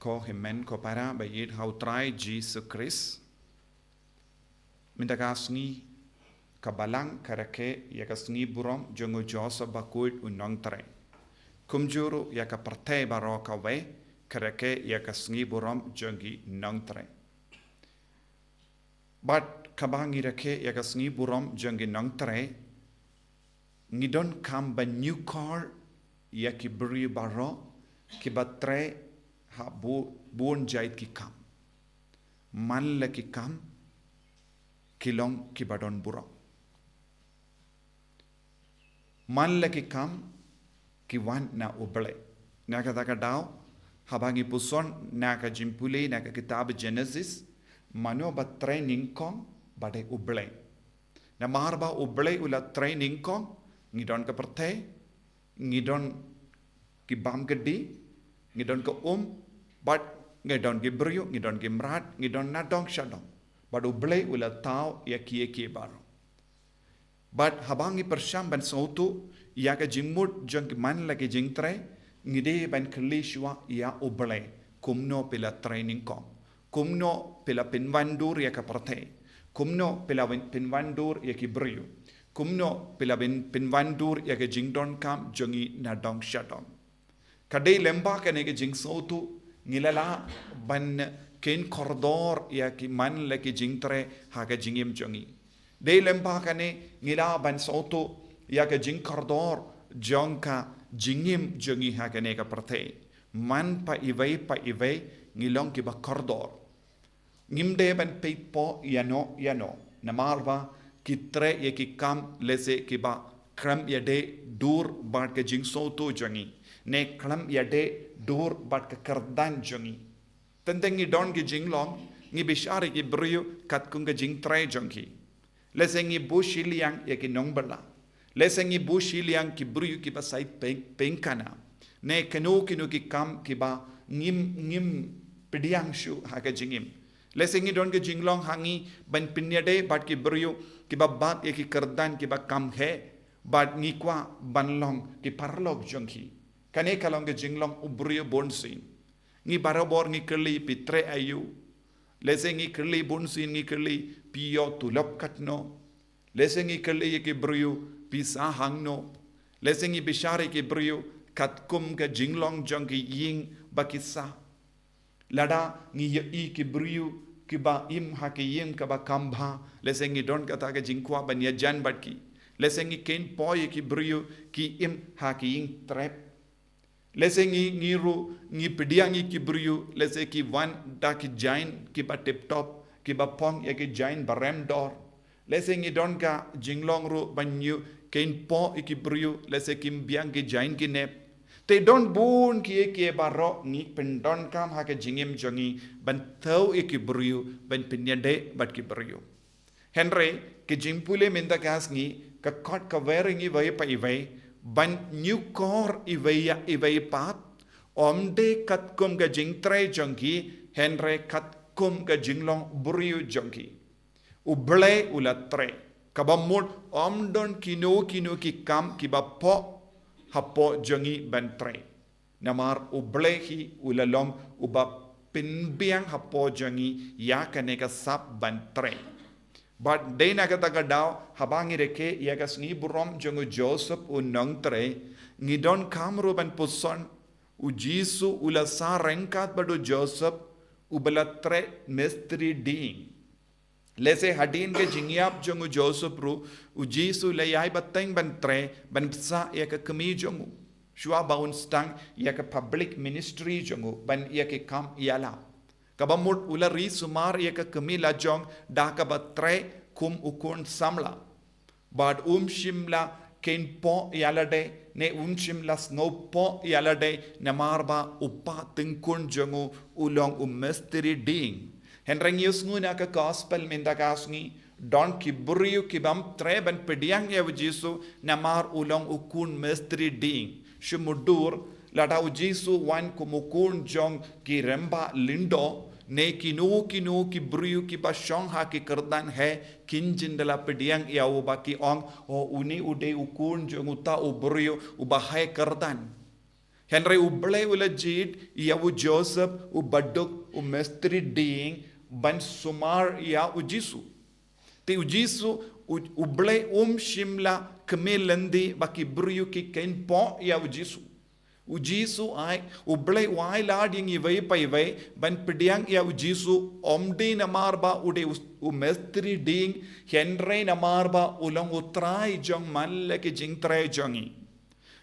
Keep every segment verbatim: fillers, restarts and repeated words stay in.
Ko hynmen ko para ba ïeit ha u Trai Jisu Khrist. Mynta ka sngi ka Balang ka rakhe ïa ka sngi burom jong u Joseph Bakhuid u nongtrei. Kumjuh ruh ïa ka pyrthei baroh kawei ka rakhe ïa ka sngi burom jong ki nongtrei. Bad kaba ngi rakhe ïa ka sngi burom jong ki nongtrei, ngi donkam ban ñiewkor ïa ki briew baroh kiba trei ha bu-, bun jait ki kam. Man la ki kam ki long kiba don burom. Man la ki kam ki wan na U Blei. Na kata ka daw, haba ngi puson na ka jingpule na ka kitab Genesis, mano ba trei nyngkong ba dei U Blei. Namar ba U Blei u la trei nyngkong, ngi don ka pyrthei, ngi don ki bam ka dih, ngi don ka um, bad ngi don ki briew, ngi don ki mrad, ngi don nadong shadong. Bad U Blei u la thaw ïa kiei kiei baroh. Bad haba ngi pyrshang ban sngewthuh ïa ka jingmut jong ki man la ki jingtrei, ngi dei ban kylli shuwa ïa U Blei, kumno phi la trei nyngkong, kumno phi la pynwandur ïa ka pyrthei, kumno phi la pynwandur ïa ki briew, kumno phi la pynwandur ïa ka jingdonkam jong ngi nadong shadong. Ka dei lyngba kane ka jingsngewthuh ngi la lah ban kheiñ kordor ïa ki man la ki jingtrei ha ka jingim jong ngi. Dei lyngba kane ngi lah ban sngewthuh ïa ka jingkordor jong ka jingim jong ngi ha kane ka pyrthei. Man pa iwei pa iwei ngi long kiba kordor. Ngim dei ban peit poh ïano ïano, namar ba ki trei ïa ki kam lehse kiba khlem ïadei dur bad ka jingsngewthuh jong ngi, ne khlem ïadei dur bad ka kyrdan jong ngi. Teng teng ngi don ki jinglong, ngi bishar ïa ki briew katkum ka jingtrei jong ki. Lehse ngi buh shiliang ïa ki nongbylla. Lehse ngi buh shiliang ki briew kiba shait peng-, pengkhana. Ne kino kino ki kam kiba ngim, ngim pdiang shuh ha ka jingim. Lehse ngi don ka jinglong ha ngi ban pynïadei bad ki briew kiba bat ïa ki kyrdan kiba kham heh, bad ngi kwah ban long ki paralok jong ki. Kane ka long ka jinglong u briew bunsien. Ngi barabor ngi kylli phi trei aïu. Lehse ngi kylli bunsien ngi kylli phi ïoh tulop katno. Lehse ngi kylli ïa ki briew phi sah hangno. Lehse ngi bishar ïa ki briew katkum ka jinglong jong ki ïing ba ki sah. Lada ngi ïohi ki briew kiba im ha ki ïing kaba kham bha, lehse ngi don kata ka jingkwah ban ïajan bad ki. Lehse ngi kheiñ poh ïa ki briew ki im ha ki ïing trep. Lehse ngi, ngi ruh, ngi pdiang ïa ki briew, lehse ki wan da ki jaiñ kiba tip top, kiba phong ïa ki jaiñ ba rem dor. Lehse ngi don ka jinglong ruh ban ïoh kheiñ poh ïa ki briew, lehse kim biang ki jaiñ ki nep. Te don bun kiei kiei baroh ngi pyndonkam ha ka jingim jong ngi ban thew ïa ki briew, ban pynïadei bad ki briew. Hynrei ka jingpule mynta ka sngi ka khot ka wer ïa ngi iwei pa iwei ban ñiewkor iwei ïa iwei pat, ym dei katkum ka jingtrei jong ki, hynrei katkum ka jinglong briew jong ki. U Blei u la trei. Kaba mut ym don kino kino ki kam kiba poh hapoh jong ngi ban trei. Namar U Blei hi u la long uba pynbiang hapoh jong ngi ïa kane ka sap ban trei. Bad dei na kata ka daw haba ngi rakhe ïa ka sngi burom jong u Joseph u nongtrei, ngi donkam ruh ban puson, u Jisu u la sah ryngkat bad u Joseph uba la trei mistri dieng. Lehse hadien ka jingïap jong u Joseph ruh, u Jisu u la ïai bteng ban trei, ban bsa ïa ka kmie jong u. Shuwa ba un sdang ïa ka public ministry jong u, ban ïa ki kam ïalap. Kaba mut u la ri sumar ïa ka kmie lajong da kaba trei kum u khun samla. Bad um shym la kheiñ poh ïa lade, ne um shym la sngew poh ïa lade, namar ba u Kpa tyngkhun jong u u long u mistri dieng. Hynrei ngi ïohsngew na ka gospel mynta ka sngi, don ki briew ki bym trei ban pdiang ïa u Jisu, namar u long u khun mistri dieng. Shu mutdur, lada u Jisu u wan kum u khun jong ki rangbah lyngdoh, ne kino kino ki briew kiba shong ha ki kyrdan heh, kin jin da la pdiang ïa u ba ki ong, o une u dei u khun jong uta u briew uba heh kyrdan. Hynrei U Blei u la jied ïa u Joseph u baduk u mistri dieng ban sumar ïa u Jisu. Te u Jisu, u, U Blei um shym la kmie lynti ba ki briew ki kynpoh ïa u Jisu. U Jisu ai, U Blei u ai lad ïa ngi iwei pa iwei ban pdiang ïa u Jisu, ym dei namar ba u dei u, u mistri dieng, hynrei namar ba u long u Trai jong man la ki jingtrei jong ngi.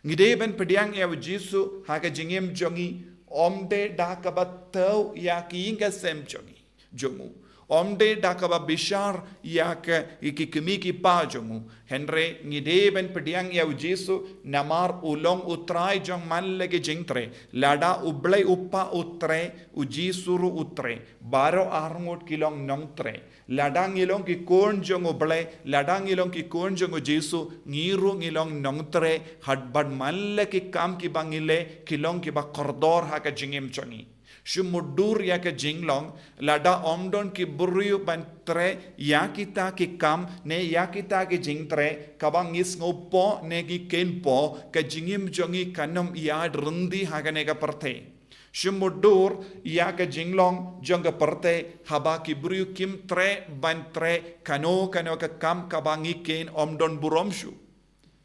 Ngi dei ban pdiang ïa u Jisu ha ka jingim jong ngi, ym dei da kaba thaw ïa ki ïing ki sem jong ngi, jong u. Ym dei da kaba bishar ïa ka, ïa ki kmie ki kpa jong u. Hynrei ngi dei ban pdiang ïa u Jisu namar u long u Trai jong man la ki jingtrei. Lada U Blei u Kpa u trei, u Jisu ruh u trei. Baroh arngut ki long nongtrei. Lada ngi long ki khun jong U Blei, lada ngi long ki khun jong u Jisu, ngi ruh ngi long nongtrei, ha kaba man la ki kam kiba ngi leh, ki long kiba kordor ha ka jingim jong ngi. Shu mutdur ïa ka jinglong, lada ym don ki briew ban trei ïa kita ki kam, ne ïa kita ki jingtrei, kaba ngi sngewpoh, ne ngi kynpoh, ka jingim jong ngi kan ym ïaid ryndih ha kane ka pyrthei. Shu mutdur ïa ka jinglong jong ka pyrthei, haba ki briew kim trei ban trei kano kano ka kam kaba ngi khein, ym don burom shuh.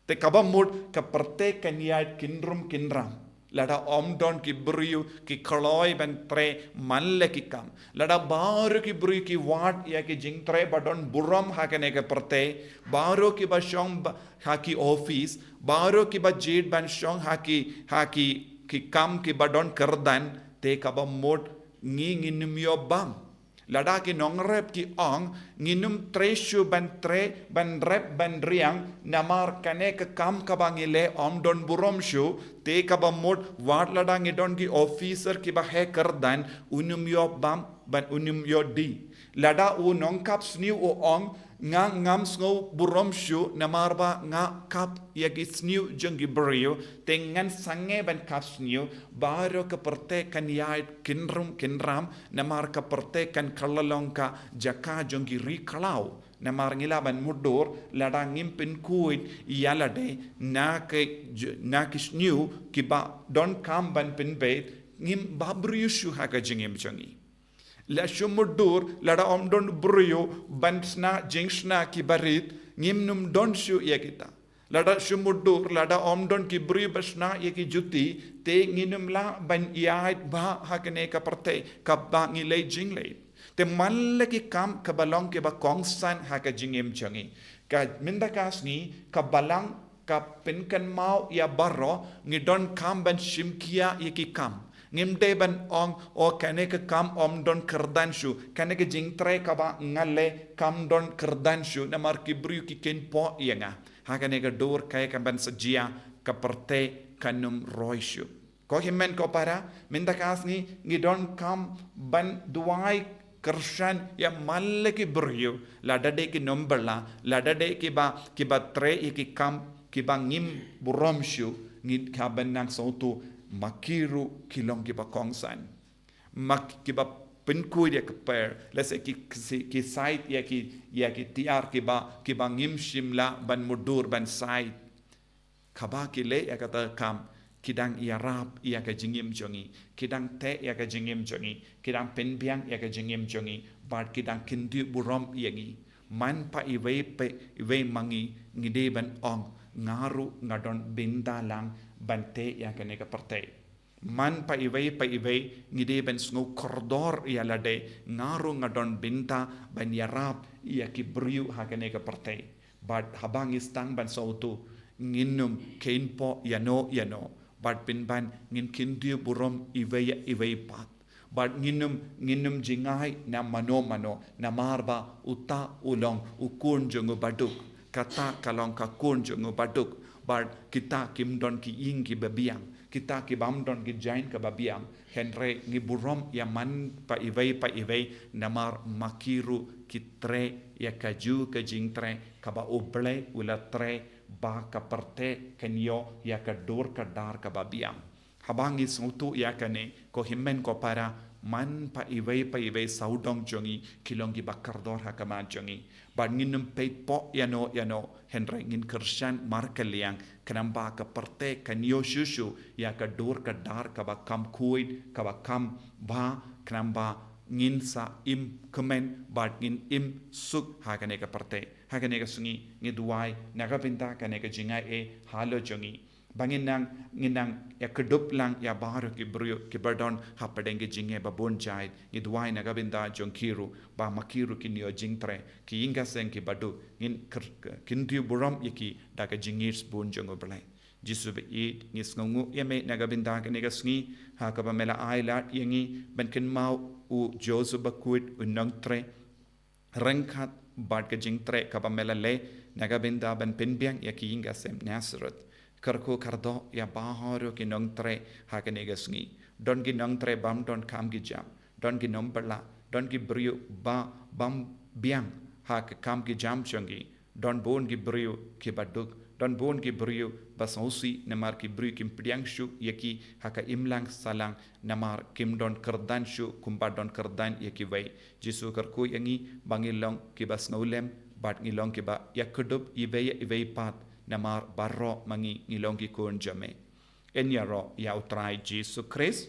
Te kaba mut ka pyrthei kan ïaid kynrum kynram. Lada ym don ki briew ki kloi ban trei man la ki kam. Lada baroh ki briew ki wad ïa ki jingtrei ba don burom ha kane ka pyrthei. Baroh kiba shong ba, ha ki office. Baroh kiba jied ban shong ha ki, ha ki, ki kam kiba don kyrdan. Te kaba mut ngi ngin ym ïoh bam. Lada ki nongrep ki ong, ngin ym trei shuh ban trei, ban rep, ban riang, namar kane ka kam kaba ngi leh ym don burom shuh, te kaba mut wat lada ngi don ki officer kiba heh kyrdan, un ym ïoh bam, ban un ym ïoh die. Lada u nongkap sniew u ong, nga ngam sngew burom shuh, namar ba nga kap ïa ki sniew jong ki briew, te ngan sangeh ban kap sniew, baroh ka pyrthei kan ïaid kynrum kynram, namar ka pyrthei kan kylla long ka jaka jong ki ri khlaw. Namar ngi lah ban mutdur, lada ngim pynkhuid ïa lade, na ki j-, na ki sniew kiba donkam ban pynbeit, ngim ba briew shuh ha ka jingim jong ngi. La shu mutdur, lada ym don briew ban shna jingshna kiba rit, ngim nym don shuh ïa kita. Lada shu mutdur, lada ym don ki briew ba shna ïa ki juti, te ngin ym lah ban ïaid bha ha kane ka pyrthei, kaba ngi leit jingleit. Te man la ki kam kaba long kiba kongsan ha ka jingim jong ngi. Ka mynta ka sngi, ka Balang ka pynkynmaw ïa baroh, ngi donkam ban shim khia ïa ki kam. Ngim dei ban ong, o kane ka kam ym don kyrdan shuh, kane ka jingtrei kaba nga leh kam don kyrdan shuh, namar ki briew ki kynpoh ïa nga. Ha kane ka dur kaei kaban sa jia, ka pyrthei kan ym roi shuh. Ko hynmen ko para, mynta ka sngi ngi donkam ban duwai kyrshan ïa man la ki briew, lada dei ki nongbylla, lada dei kiba, kiba trei ïa ki kam kiba ngim burom shuh, ngi hap ban nang sngewthuh ma ki ruh ki long kiba kongsan. Ma kiba pynkhuid ïa ka per, lehse ki, ki, ki sait ïa ki, ïa ki tiar kiba, kiba ngim shym lah ban mutdur ban sait. Kaba ki leh ïa kata ka kam, ki dang ïarap ïa ka jingim jong ngi, ki dang teh ïa ka jingim jong ngi, ki dang pynbiang ïa ka jingim jong ngi, bad ki dang kyntiew burom ïa ngi. Man pa iwei pa iwei ma ngi, ngi dei ban ong, nga ruh nga don bynta lang ban teh ïa kane ka pyrthei. Man pa iwei pa iwei, ngi dei ban sngew kordor ïa lade, nga ruh nga don bynta ban ïarap ïa ki briew ha kane ka pyrthei. Bad haba ngi sdang ban sngewthuh, ngin ym kynpoh ïano ïano. Bad pynban ngin kyntiew burom iwei ïa iwei pat. Bad ngin ym, ngin ym jngai na mano mano, namar ba uta u long u khun jong u baduk. Kata ka long ka khun jong u baduk. Bad kita kim don ki ïing kiba biang. Kita kibym don ki jaiñ kaba biang. Hynrei ngi burom ïa man pa iwei pa iwei, namar ma ki ruh ki trei ïa kajuh ka jingtrei kaba U Blei u la trei ba ka pyrthei kan ïoh ïa ka dur ka dar kaba biang. Haba ngi sngewthuh ïa kane, ko hynmen ko para, man pa iwei pa iwei sawdong jong ngi ki long kiba kordor ha khmat jong ngi. Bad ngin ym peit poh ïano ïano, hynrei ngin kyrshan markylliang, khnang ba ka pyrthei kan ïoh shuh shuh ïa ka dur ka dar kaba kham khuid, kaba kham bha, khnang ba ngin sa im kmen bad ngin im suk ha kane ka pyrthei. Ha kane ka sngi ngi duwai na ka bynta kane ka jingai ei halor jong ngi, ba ngin nang, ngin nang ïa kdup lang ïa baroh ki briew kiba don hapdeng ki jingeh ba bun jait. Ngi duwai na ka bynta jong ki ruh, ba ma ki ruh kin ïoh jingtrei. Ki ïing ki sem kiba duk, ngin kyr-, kyntiew burom ïa ki da ka jingïeit bun jong U Blei. Jisu ba ïeit, ngi sngewnguh ïa me na ka bynta kane ka sngi, ha kaba me la ai lad ïa ngi ban kynmaw u Joseph Bakhuid, u nongtrei ryngkat bad ka jingtrei kaba me la leh na ka bynta ban pynbiang ïa ki ïing ki sem Nazareth. Kyrkhu kyrdoh ïa baroh ki nongtrei ha kane ka sngi. Don ki nongtrei bym don kam ki jam, don ki nongbylla, don ki briew ba bym biang ha ka kam ki jam jong ki. Don bun ki briew kiba duk, don bun ki briew ba sngewsih namar ki briew kim pdiang shuh ïa ki ha ka imlang sahlang, namar kim don kyrdan shuh kumba don kyrdan ïa kiwei. Jisu kyrkhu ïa ngi ba ngin long kiba sngewlem bad ngin long kiba ïa kdup iwei ïa iwei pat, namar baroh ma ngi ngi long ki khun jong me. Yn ïaroh ïa U Trai Jisu Khrist.